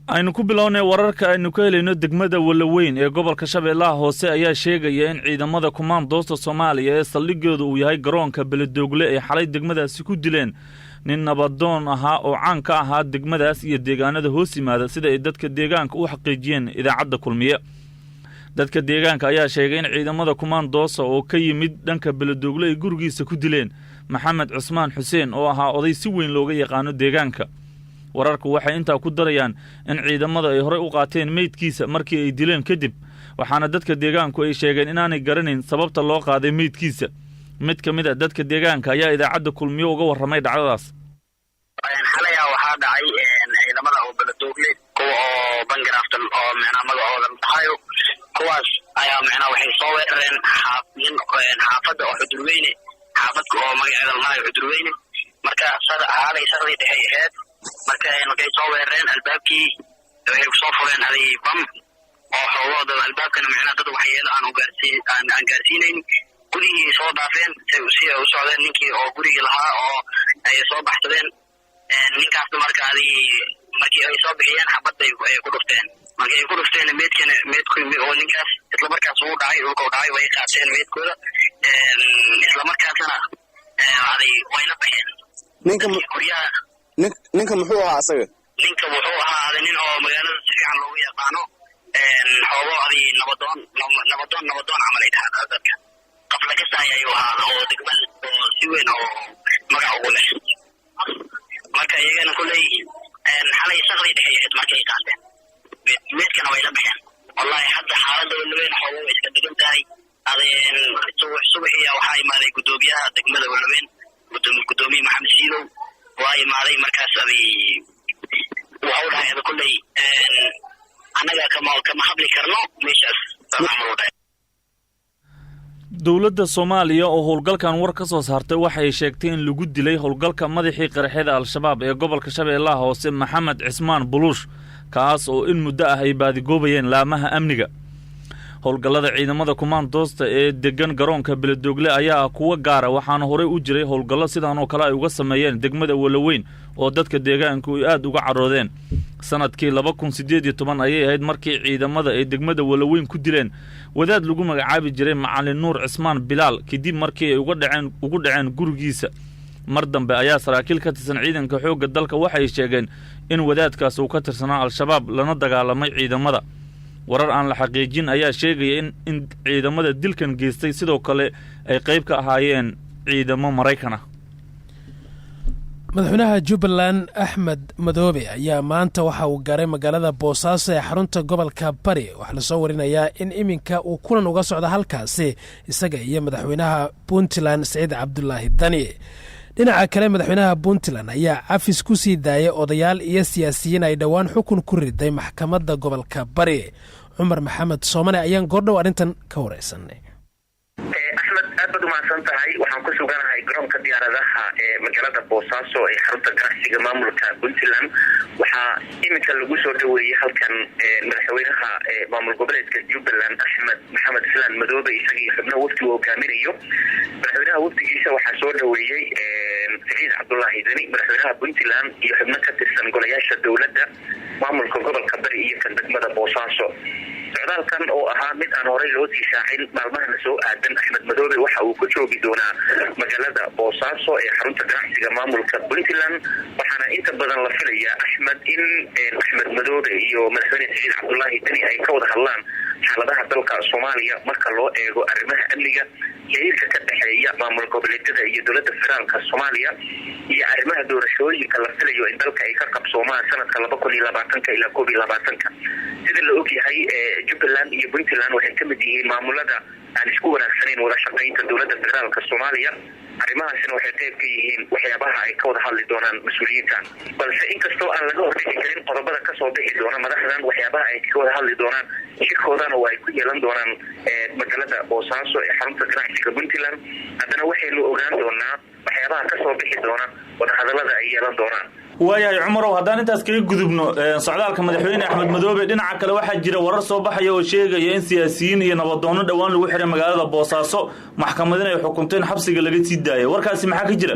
Aynu ku bilownay wararka aynu ka helayno degmada Walaweyn ee gobolka Shabeellaha Hoose ayaa sheegaya in ciidamada kumaandoosta Soomaaliya ee saldhigooda uu yahay garoonka Beledoogle ay xalay degmadaasi ku dileen nin nabadoon ahaa oo caan ka ahaa degmadaas iyo deegaanada hoos yimaada, sida ay dadka deegaanka u xaqiijiyeen Idaacadda Kulmiye. Dadka deegaanka ayaa sheegay in ciidamada kumaandoosa oo ka yimid dhanka Beledoogle ay gurigiisa ku dileen Maxamed Cusmaan Xuseen oo ahaa oday si weyn looga yaqaano deegaanka. Wararku waxay intaa ku darayaan in ciidamada ay horey u qaateen meydkiisa markii ay dileen kadib, waxaana dadka deegaanku ay sheegeen inaanay garanayn sababta loo qaaday meydkiisa. Mid ka mid a dadka deegaanka ayaa Idaacadda Kulmiyo uga warramay dhacdadaas. Xalaya waxaa dhacay ciidamada oo Beledoogle, kuwa oo bangaraafta oo micnaa magacooda la dhahayo, kuwaas ayaa micnaa waxay soo weerareen nin xaafadda oo Xudurweyne, xaafadka oo magaceeda la dhahayo Xudurweyne. Marka xaalay saqdii dhexay ahayd. Marka markay soo weerareen albaabkii, waxay kusoo fureen aday bam oo xoogooda albaabkana micnaa dad waxyeelo aan ugaarsiin aan gaarsiinayn. Gurigii soo dhaafeen si ay u socdeen, ninkii oo gurigii lahaa oo ay soo baxsadeen ninkaasna. Marka adi markii ay soo bixiyeen, xabad bay ku dhufteen. Markii ay ku dhufteen meydkana, meydku oo ninkaas isla markaas uu dhacay, dhulka u dhacay, way qaateen meydkooda isla markaasna, aday way la baxeen. Ninka guryaha. Ninka muxuu ahaa asaga? Ninka wuxuu ahaa adi nin oo magaalada si fiican loogu yaqaano, xoogo adi nabadoon, nabadoon, nabadoon camal ay dhahaan dadka. Qof laga saay ayuu ahaada oo degmada oo si weyn oo magac ugu leh. Marka iyagana kulley xalay saqdii dhexay ahayd markay ay qaateen meedkana, way la baxeen. Wallahi hadda xaaladda Walaweyn xoogo way iska degan tahay. Adeen subaxiya waxaa imaaday guddoomiyaha degmada Walaweyn, guddoomiye Maxamed Siidow waa imaaday. Markaas adi waxau dhahay ada kulley annaga kama hadli karno meeshaas, saas camal u dhahay. Dowladda Soomaaliya oo howlgalkan war ka soo saartay waxay sheegtay in lagu dilay howlgalka madaxii qaraxyada Al-Shabaab ee gobolka Shabeellaha Hoose, Maxamed Cismaan Buluush, kaas oo in muddo ah ay baadigoobayeen laamaha amniga. Howlgallada ciidamada kumaandoosta ee degan garoonka Beledoogle ayaa kuwa gaara, waxaana horey u jiray howlgallo sidan oo kale ay uga sameeyeen degmada Walaweyn oo dadka deegaanku ay aada uga caroodeen. Sanadkii 2018 ayay ahayd markii ciidamada ay degmada Walaweyn ku dileen wadaad lagu magacaabi jiray Macalin Nuur Cismaan Bilaal, kadib markii ay uga dhaceen ugu dhaceen gurigiisa. Mar dambe ayaa saraakiil ka tirsan ciidanka xoogga dalka waxay sheegeen in wadaadkaas uu ka tirsanaa Al-Shabaab lana dagaalamay ciidamada. Warar aan la xaqiijin ayaa sheegaya in ciidamada dilkan geystay sidoo kale ay qayb ka ahaayeen ciidamo Maraykan ah. Madaxweynaha Jubbaland Axmed Madoobe ayaa maanta waxa uu gaaray magaalada Boosaaso ee xarunta gobolka Bari. Waxaa lasoo warinayaa in iminka uu kulan uga socda halkaasi isaga iyo madaxweynaha Puntland Saciid Cabdulaahi Dani. Dhinaca kale, madaxweynaha Puntland ayaa cafis ku sii daayay odayaal iyo siyaasiyiin ay dhowaan xukun ku riday maxkamadda gobolka Bari. Cumar Maxamed Soomane ayaan goordhow arrintan ka wareysanay. Axmed, aad baad umahadsan tahay. Waxaan ku suganahay garoonka diyaaradaha ee magaalada Boosaaso ee xarunta ganacsiga maamulka Puntland. Waxaa iminka lagu soo dhaweeyey halkan madaxweynaha maamul goboleedka Jubbaland, Axmed Maxamed Islaan Madoobe, isagii xubnaha wafdigu hogaaminayo. Madaxweynaha wafdigiisa waxaa soo dhaweeyey Saciid Cabdulaahi Deni, madaxweynaha Puntland, iyo xubno ka tirsan golayaasha dowladda, maamulka gobolka Bari iyo kan degmada Boosaaso. Socdaalkan oo ahaa mid aan horey loo sii shaacin, maalmahana soo aadan Axmed Madoobe waxa uu ku joogi doonaa magaalada Boosaaso ee xarunta ganacsiga maamulka Puntland. Waxaana inta badan la filayaa Axmed in Axmed Madoobe iyo madaxweyne Saciid Cabdulaahi Deni ay ka wada hadlaan xaaladaha dalka Soomaaliya marka loo eego arrimaha amniga, xiriirka ka dhexeeya maamul goboleedyada iyo dowladda federaalka Soomaaliya, iyo arrimaha doorashooyinka la filayo in dalka ay ka qabsoomaan sanadka 2020 ilaa 21. Sida la ogyahay, Jubbaland iyo Puntland waxay kamid yihiin maamulada aan isku wanaagsanayn wada shaqaynta dowladda federaalka Soomaaliya. Arrimahaasina waxay qayb ka yihiin waxyaabaha ay ka wada hadli doonaan mas-uuliyiintan. Balse inkastoo aan laga hordhigi karin qodobada kasoo bixi doona madaxdan, waxyaabaha ay ka wada hadli doonaan shirkoodana oo ay ku yeelan doonaan magaalada Boosaaso ee xarunta ganacsiga Puntland, haddana waxaynu ogaan doonaa waxyaabaha kasoo bixi doona wadahadalada ay yeelan doonaan. Waayahay Cumarow, haddaan intaas kaga gudubno socdaalka madaxweyne Axmed Madoobe, dhinaca kale waxaa jira warar soo baxaya oo sheegaya in siyaasiyiin iyo nabadoonno dhowaan lagu xiray magaalada Boosaaso maxkamad inay xukunto in xabsiga laga sii daayay. Warkaasi maxaa ka jira?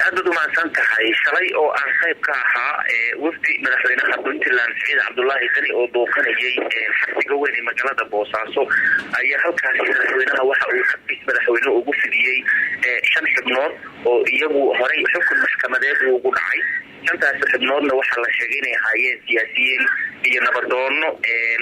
Aad baad umahadsan tahay. Shalay oo aan qayb ka ahaa wafdi madaxweynaha Puntland Siciid Cabdulaahi Dani oo booqanayay xabsiga weyn ee magaalada Boosaaso ayaa halkaasi madaxweynaha waxa uu xafiis madaxweyne ugu fidiyey 5 xubnood oo iyagu horay xukun maxkamadeed ugu dhacay. 5taasi xubnoodna waxaa la sheegay inay ahaayeen siyaasiyiin iyo nabadoono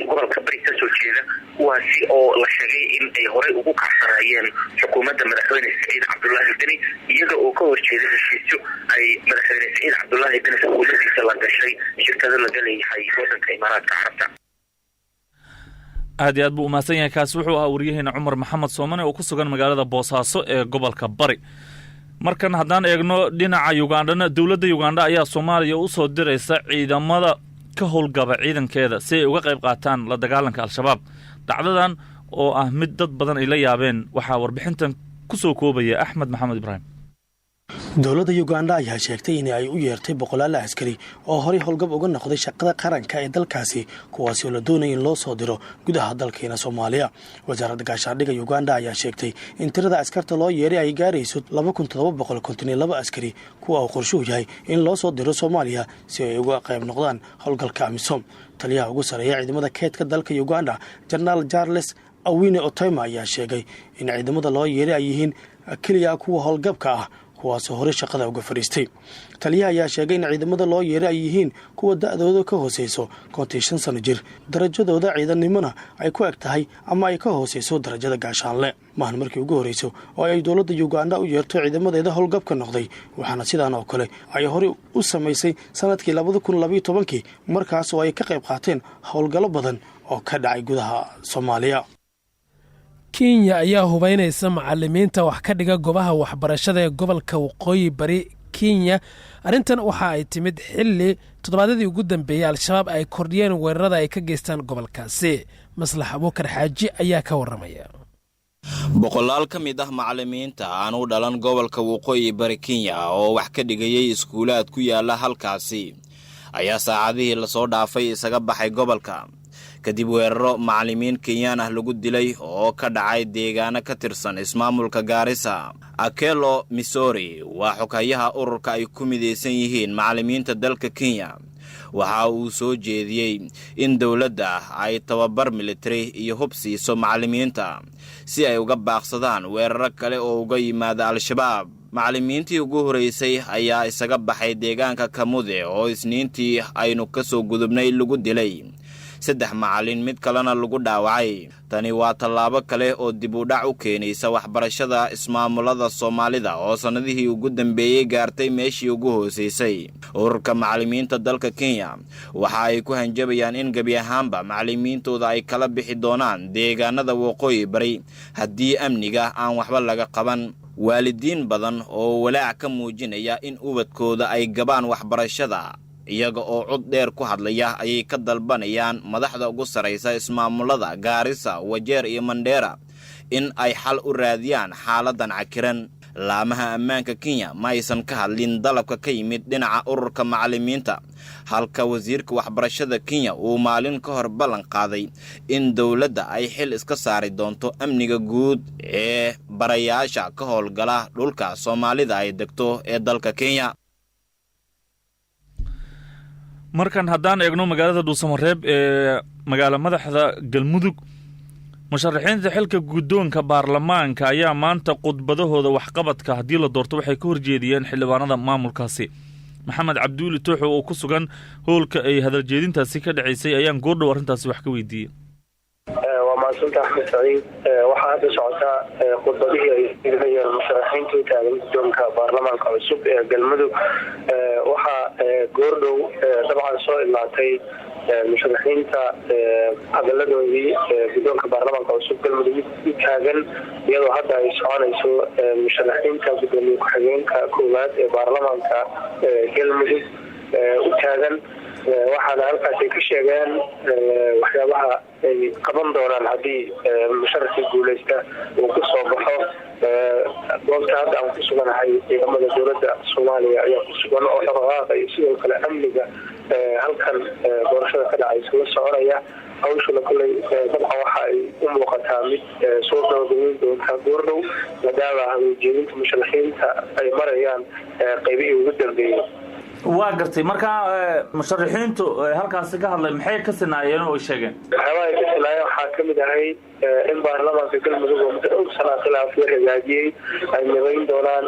gobolka Bari kasoo jeeda, kuwaasi oo la sheegay in ay horay ugu kacsanaayeen xukuumadda madaxweyne Siciid Cabdulaahi Deni, iyaga oo ka horjeeda heshiisyo ay madaxweyne Siciid Cabdulaahi Deni xukuumaddiisa la gashay shirkado laga leeyahay wadanka Imaaraadka Carabta. Aad iyo aad buu umahadsan yahay. Kaasi wuxuu ahaa wariyaheena Cumar Maxamed Soomane oo ku sugan magaalada Boosaaso ee gobolka Bari. Markan haddaan eegno dhinaca Yugandhana, dowladda Yugandha ayaa Soomaaliya u soo diraysa ciidamada ka howlgaba ciidankeeda si ay uga qayb qaataan la dagaalanka Al-Shabaab. Dhacdadan oo ah mid dad badan ay la yaabeen, waxaa warbixintan ku soo koobaya Axmed Maxamed Ibraahim. Dowladda Uganda ayaa sheegtay in ay u yeertay boqolaal askari oo horey howlgab uga noqday shaqada qaranka ee dalkaasi, kuwaasi oo la doonaya in loo soo diro gudaha dalkeena Soomaaliya. Wasaaradda gaashaandhigga Uganda ayaa sheegtay in tirada askarta loo yeeray ay gaarayso 2752 askari, kuwa uu qorshuhu yahay in loo soo diro Soomaaliya si ay uga qayb noqdaan howlgalka AMISOM. Taliyaha ugu sareeya ciidamada keydka dalka Uganda, Jenaraal Charles Awine Otema, ayaa sheegay in ciidamada loo yeeray ay yihiin keliya kuwa howlgabka ah, kuwaasoo horey shaqada uga fadhiistay. Taliyaha ayaa sheegay in ciidamada loo yeeray ay yihiin kuwa da-dooda ka hooseyso 55 sano jir, darajadooda ciidannimona ay ku eg tahay ama ay ka hooseyso darajada gaashaanle. Maahan markii ugu horreyso oo ay dowladda Uganda u yeerto ciidamadeeda howlgabka noqday, waxaana sidaan oo kale ay horey u samaysay sanadkii 2012-kii, markaas oo ay ka qayb qaateen howlgallo badan oo ka dhacay gudaha Soomaaliya. Kenya ayaa hubeynaysa macalimiinta wax ka dhiga goobaha waxbarashada ee gobolka Waqooyi Bari Kenya. Arrintan waxa ay timid xilli toddobaadyadii ugu dambeeyey Al-Shabaab ay kordhiyeen weerarada ay ka geystaan gobolkaasi. Maslax Abuukar Xaaji ayaa ka warramaya. Boqolaal ka mid ah macallimiinta aan u dhalan gobolka Waqooyi Bari Kenya oo wax ka dhigayay iskuulaad ku yaala halkaasi ayaa saacadihii lasoo dhaafay isaga baxay gobolka, kadib weeraro macallimiin Kenyaan ah lagu dilay oo ka dhacay deegaano ka tirsan ismaamulka Gaarisa. Akelo Misori waa xoghayaha ururka ay ku midaysan yihiin macallimiinta dalka Kenya. Waxa uu soo jeediyey in dowladda ay tababar militari iyo hub siiso macallimiinta si ay uga baaqsadaan weeraro kale oo uga yimaada Al-Shabaab. Macallimiintii ugu horreysay ayaa isaga baxay deegaanka Kamude, oo Isniintii aynu ka soo gudubnay lagu dilay 3 macallin, mid kalena lagu dhaawacay. Tani waa tallaabo kale oo dib u dhac u keenaysa waxbarashada ismaamulada Soomaalida oo sannadihii ugu dambeeyey gaartay meeshii ugu hoosaysay. Ururka macallimiinta dalka Kenya waxa ay ku hanjabayaan in gebi ahaanba macallimiintooda ay kala bixi doonaan deegaanada Waqooyi Bari haddii amniga aan waxba laga qaban. Waalidiin badan oo walaac ka muujinaya in ubadkooda ay gabaan waxbarashada, iyaga oo cod dheer ku hadlaya, ayay ka dalbanayaan madaxda ugu sarraysa ismaamulada Gaarisa, Wajeer iyo Mandheera in ay xal u raadiyaan xaaladan cakiran. Laamaha ammaanka Kenya ma aysan ka hadlin dalabka ka yimid dhinaca ururka macallimiinta, halka wasiirka waxbarashada Kenya uu maalin ka hor ballan qaaday in dowladda ay xil iska saari doonto amniga guud ee barayaasha ka howlgala dhulka Soomaalida ay degto ee dalka Kenya. Markan haddaan eegno magaalada Dhuusamareeb ee magaalo madaxda Galmudug, musharaxiinta xilka guddoonka baarlamaanka ayaa maanta khudbadahooda waxqabadka haddii la doorto waxay ka horjeediyeen xildhibaanada maamulkaasi. Maxamed Cabduuli Tuuxo oo ku sugan howlka ay hadaljeedintaasi ka dhacaysay ayaan goordhow arrintaasi wax ka weydiiyey. Waa mahadsanta, Axmed Saciid. Waxaa hadda socotaa khudbadihii ay jeedinayeen musharaxiinta u taagan guddoonka baarlamaanka cusub ee Galmudug. Waxaa goordhow dabcan soo idlaatay musharaxiinta hadaladoodii guddoonka baarlamaanka cusub Galmudug u taagan, iyadoo hadda ay soconayso musharaxiinta gudoomiye ku-xigeenka koowaad ee baarlamaanka Galmudug u taagan. Waxaana halkaas ay ka sheegeen waxyaabaha ay qaban doonaan haddii musharaxii guuleysta uu ku soo baxo. Goobta hadda aan ku suganahay ciidamada dowladda Soomaaliya ayaa ku sugan oo dhaqdhaqaaqa iyo sidoo kale amniga halkan doorashada ka dhacaysa la soconaya. Hawshuna kolley dabcan waxa ay u muuqataa mid soo gabagabeyn doontaa goordhow, maadaama hadaljeedinta musharaxiinta ay marayaan qaybihii ugu dambeeyey. Waa gartay. Marka musharaxiintu halkaasi ka hadlay maxay ka sinaayeen oo ay sheegeen? Waxyaabaha ay ka sinaayeen waxaa kamid ahayd in baarlamaanka Galmudug oo muddo dhowr sanaa khilaafyo hagaajiyey ay midayn doonaan,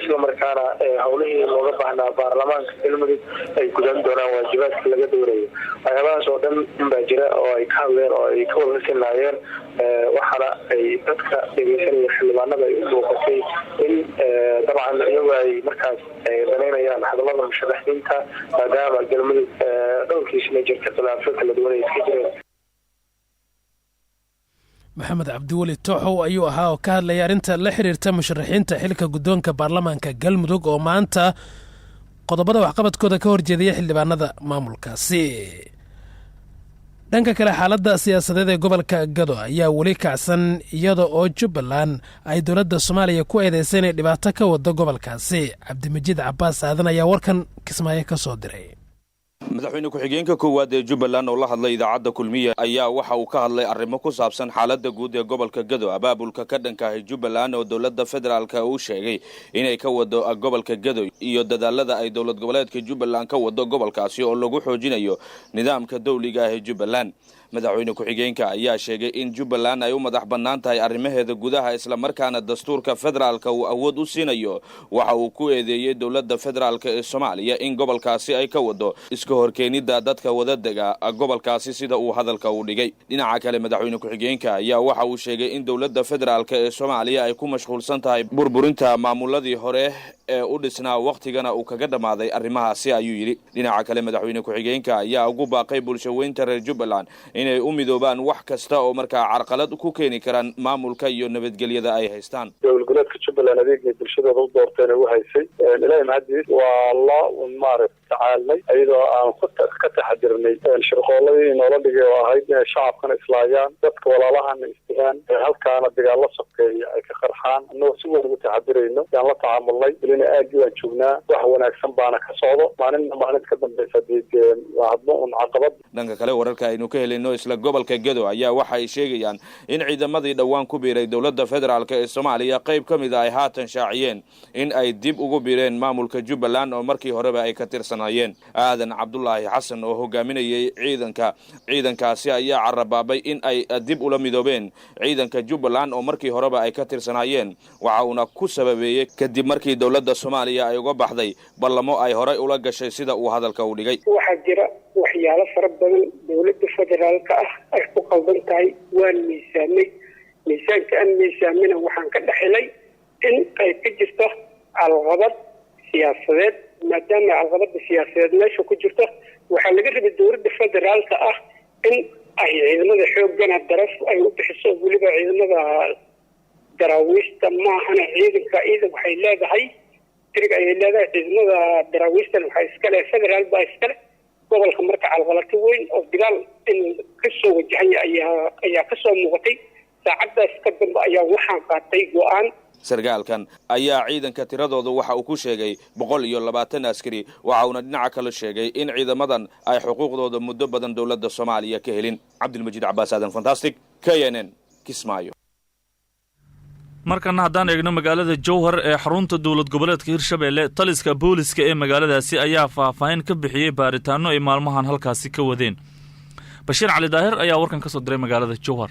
isla markaana howlihii looga baahnaa baarlamaanka Galmudug ay gudan doonaan, waajibaadka laga doonayo. Waxyaabahaas oo dhan baa jira oo ay ka hadleen oo ay ka wada sinaayeen, waxaana ay dadka dhegeysanaya xildhibaanada ay u muuqatay in dabcan iyagu ay markaas danaynayaan hadalada musharaxiinta, maadaama Galmudug dhowrkiisna jirta khilaafyo kala duwan ay iska jireen. Maxamed Cabdiweli Tooxow ayuu ahaa oo ka hadlaya arrinta la xiriirta musharaxiinta xilka guddoonka baarlamaanka Galmudug oo maanta qodobada waxqabadkooda ka horjeedaya xildhibaanada maamulkaasi. Dhanka kale, xaaladda siyaasadeed ee gobolka Gado ayaa weli kacsan, iyada oo Jubbaland ay dowladda Soomaaliya ku eedeysay inay dhibaato ka wado gobolkaasi. Cabdimajiid Cabaas Aadan ayaa warkan Kismaayo ka soo diray. Madaxweyne ku-xigeenka koowaad ee Jubbaland oo la hadlay idaacadda Kulmiye ayaa waxa uu ka hadlay arrimo ku saabsan xaaladda guud ee gobolka Gado, abaabulka ka dhanka ahi Jubbaland oo dowladda federaalka uu sheegay inay ka wado gobolka Gado, iyo dadaalada ay dowlad goboleedka Jubbaland ka wado gobolkaasi oo lagu xoojinayo nidaamka dawliga ah ee Jubbaland. Madaxweyne ku-xigeenka ayaa sheegay in Jubbaland ay u madax bannaan tahay arrimaheeda gudaha, islamarkaana dastuurka federaalka uu awood u siinayo. Waxa uu ku eedeeyey dowladda federaalka ee Soomaaliya in gobolkaasi ay ka wado iska horkeenidda dadka wadadega gobolkaasi, sida uu hadalka u dhigay. Dhinaca kale, madaxweyne ku-xigeenka ayaa waxa uu sheegay in dowladda federaalka ee Soomaaliya ay ku mashquulsan tahay burburinta maamuladii hore ee u dhisnaa, wakhtigana uu kaga dhammaaday arrimahaasi, ayuu yidhi. Dhinaca kale, madaxweyne ku-xigeenka ayaa ugu baaqay bulshaweynta reer Jubbaland inay u midoobaan wax kasta oo markaa carqalad ku keeni karaan maamulka iyo nabadgelyada ay haystaan. Dowlad goboleedka Jubbaland adeegay bulshadooda u doorteen u haysay, Ilaahay mahadiis, waa la maaragta tacaalnay, iyadoo aan ka taxadirnay shirqooladii inoola dhigay oo ahayd inay shacabkana islaayaan, dadka walaalahana isdigaan, halkaana dagaalla sokeeya ay ka qarxaan. Annagoo si weyn ugu taxadirayno yaan la tacaamulnay. Welina aagii waan joognaa, wax wanaagsan baana ka socdo. Maalinna maalinta ka dambaysa dee hadba un caqabad. Dhanka kale, wararka aynu ka helayno isla gobolka Gedo ayaa waxa ay sheegayaan in ciidamadii dhowaan ku biiray dowladda federaalka ee Soomaaliya qayb ka mid a ay haatan shaaciyeen in ay dib ugu biireen maamulka Jubbaland oo markii horeba ay ka tirsanaayeen. Aadan Cabdulaahi Xasan oo hogaaminayay ciidanka ciidankaasi ayaa carabaabay in ay dib ula midoobeen ciidanka Jubbaland oo markii horeba ay ka tirsanaayeen. Waxa uuna ku sababeeyey kadib markii dowladda Soomaaliya ay uga baxday ballamo ay horey ula gashay, sida uu hadalka u dhigay. Waxaa jira waxyaalo fara badan dowladda federaalka ah ay ku qaldan tahay. Waan miisaamay, miisaanka aan miisaamina waxaan ka dhexilay in ay ka jirto calqabad siyaasadeed. Maadaama calqabada siyaasadeed meesha ku jirto, waxaa laga rabay dowladda federaalka ah in ay ciidamada xooggana daraf ay u bixiso, weliba ciidamada daraawiishta. Maahana ciidanka, ciidan waxay leedahay tirig ayay leedahay. Ciidamada daraawiishtana waxaa iskale federaal baa iskale gobolka. Marka calqalato weyn oo dagaal in kasoo wajahanya ayaa kasoo muuqatay. Saacaddaas ka dambe ayaa waxaan qaatay go-aan. Sargaalkan ayaa ciidanka tiradooda waxa uu ku sheegay 120 askari. Waxa uuna dhinaca kale sheegay in ciidamadan ay xuquuqdooda muddo badan dowladda Soomaaliya ka helin. Cabdilmajiid Cabaas Aadan, Fantastic, KNN, Kismaayo. Markana haddaan eegno magaalada Jowhar ee xarunta dowlad goboleedka Hirshabelle, taliska booliska ee magaaladaasi ayaa faahfaahin ka bixiyey baaritaano ay maalmahan halkaasi ka wadeen. Bashiir Cali Daahir ayaa warkan ka soo diray magaalada Jowhar.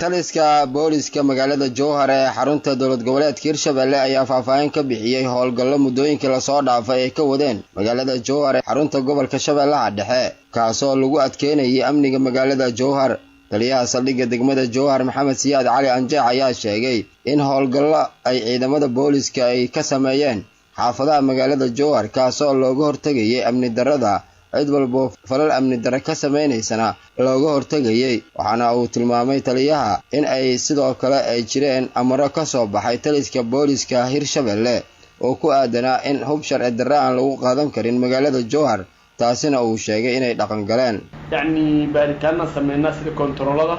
Taliska booliska magaalada Jowhar ee xarunta dowlad goboleedka Hirshabelle ayaa faahfaahin ka bixiyey howlgallo muddooyinkii lasoo dhaafay ay ka wadeen magaalada Jowhar ee xarunta gobolka Shabeellaha Dhexe, kaasoo lagu adkeynayay amniga magaalada Jowhar. Taliyaha saldhigga degmada Jowhar, Maxamed Siyaad Cali Anjeex, ayaa sheegay in howlgallo ay ciidamada booliska ay ka sameeyeen xaafadaha magaalada Jowhar, kaasoo looga hortegayay amni darrada, cid walbo falal amni darre ka samaynaysana looga hortegayay. Waxaana uu tilmaamay taliyaha in ay sidoo kale ay jireen amaro ka soo baxay taliska booliska Hirshabelle oo ku aadanaa in hub sharci darre aan lagu qaadan karin magaalada Jowhar, taasina uu sheegay inay dhaqan galeen. Yacni baaritaanaan sameynaa sida kontaroolada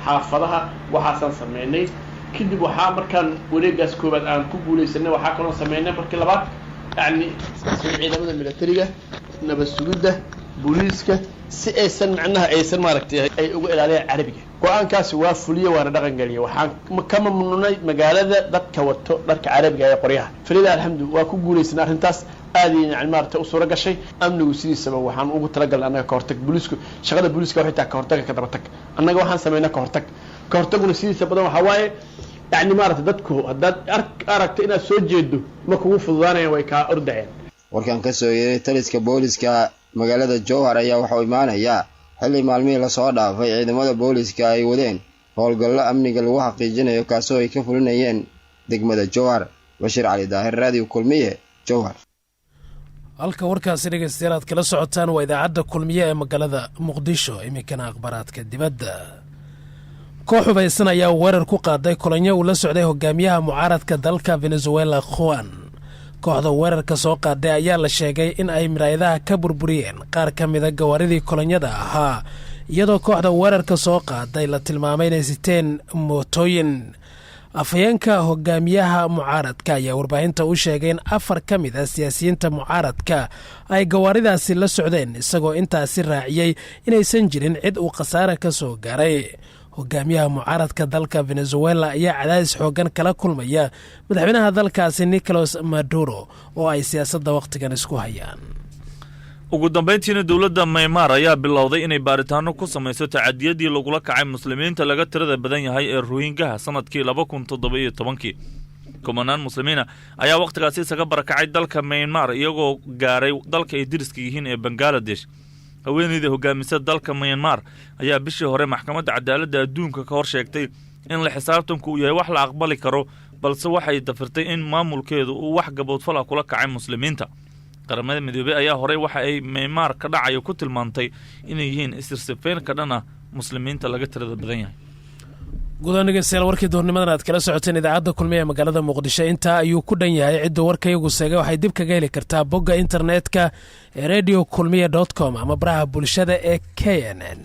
xaafadaha, waxaasaan sameynay. Kadib waxaa markaan wareegaas koowaad aan ku guulaysanay, waxaa kaloo sameynay markii labaad, yacni sida ciidamada militariga, nabad sugidda Booliiska si aysan macnaha aysan maaragtay ay uga ilaaliyaan Carabiga. Go-aankaasi waa fuliye, waana dhaqan geliye. Waxaan ka mamnuunay magaalada dadka wato dharka Carabiga ee qoryaha. Falilah alxamdu, waa ku guulaysanay arrintaas. Aad yani maaragtay u suura gashay. Amnigu sidiisaba waxaan ugu talagalnay annaga kahortag. Booliisku, shaqada booliiska waxay tahay kahortaga, ka dabatag. Annaga waxaan samaynaa kahortag. Kahortaguna sidiisa badan waxaa waaye, yani maaragtay, dadku haddaad aragto inaad soo jeedo, ma kugu fududaanayaan, way kaa ordayaan. Warkan ka soo yeeray taliska booliska magaalada Jowhar ayaa waxauu imaanayaa xilli maalmihii lasoo dhaafay ciidamada booliska ay wadeen howlgallo amniga lagu xaqiijinayo, kaasoo ay ka fulinayeen degmada Jowhar. Bashiir Cali Daahir, Raadiyo Kulmiye, Jowhar. Halka warkaasi, dhegeystayaal, aad kala socotaan waa idaacadda Kulmiye ee magaalada Muqdisho. Iminkana akhbaaraadka dibadda. Koox hubaysan ayaa weerar ku qaaday kolonyo uu la socday hogaamiyaha mucaaradka dalka Venezuela, Juan. Kooxda weerarka soo qaaday ayaa la sheegay in ay miraayadaha ka burburiyeen qaar ka mida gawaaridii kolonyada ahaa, iyadoo kooxda weerarka soo qaaday la tilmaamay inay siteen mootooyin. Afhayeenka hogaamiyaha mucaaradka ayaa warbaahinta u sheegay in afar ka mid ah siyaasiyiinta mucaaradka ay gawaaridaasi la socdeen, isagoo intaasi raaciyey inaysan jirin cid uu khasaare ka soo gaaray. Hogaamiyaha mucaaradka dalka Venezuela ayaa cadaadis xooggan kala kulmaya madaxweynaha dalkaasi, Nicolas Maduro, oo ay siyaasadda wakhtigan isku hayaan. Ugu dambayntiina, dowladda Maymar ayaa bilowday inay baaritaano ku samayso tacadiyadii lagula kacay Muslimiinta laga tirada badan yahay ee Rohingaha sanadkii 2017-kii. Kumanaan Muslimiina ayaa wakhtigaasi isaga barakacay dalka Maynmar, iyagoo gaaray dalka ay diriska yihiin ee Bangaladesh. Haweeneyda hogaamisa dalka Myanmar ayaa bishii hore Maxkamadda Cadaaladda Adduunka ka hor sheegtay in la xisaabtanku uu yahay wax la aqbali karo, balse waxay dafirtay in maamulkeedu uu wax gaboodfala kula kacay Muslimiinta. Qaramada Midoobey ayaa horey waxa ay Myanmar ka dhacayo ku tilmaantay inay yihiin isirsifeyn ka dhan ah Muslimiinta laga tirada badan yahay. Guudaan, dhegeystayaal, warkii duhurnimadan aad kala socoteen idaacadda Kulmiye ee magaalada Muqdisho intaa ayuu ku dhan yahay. Cidda warkayagu seegay waxay dib kaga heli kartaa bogga internetka ee radiokulmiye.com ama baraha bulshada ee KNN.